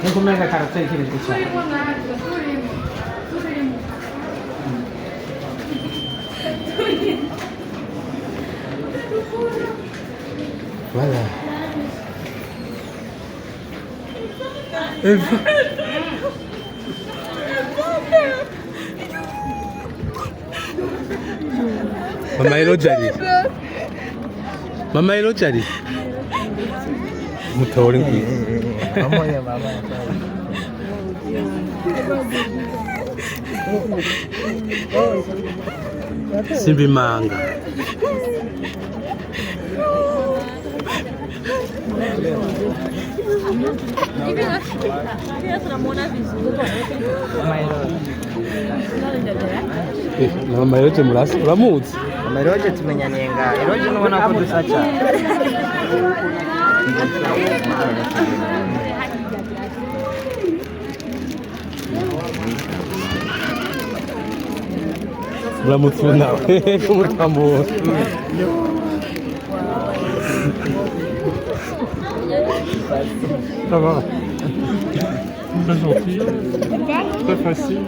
Nkumenga karatekerejwe cyane. Voilà. Eva. Mama Eloge ari. Mama Eloge ari. Mutore ngwiye. Mama mama. Simba imanga. Eh, na Mama Eloge murasa uramuzi? Mama Eloge tumenyaniye nga Eloge nubona ko dusa cyane. Uramutse nawe kumutambura. Ça va. Très gentil, très facile.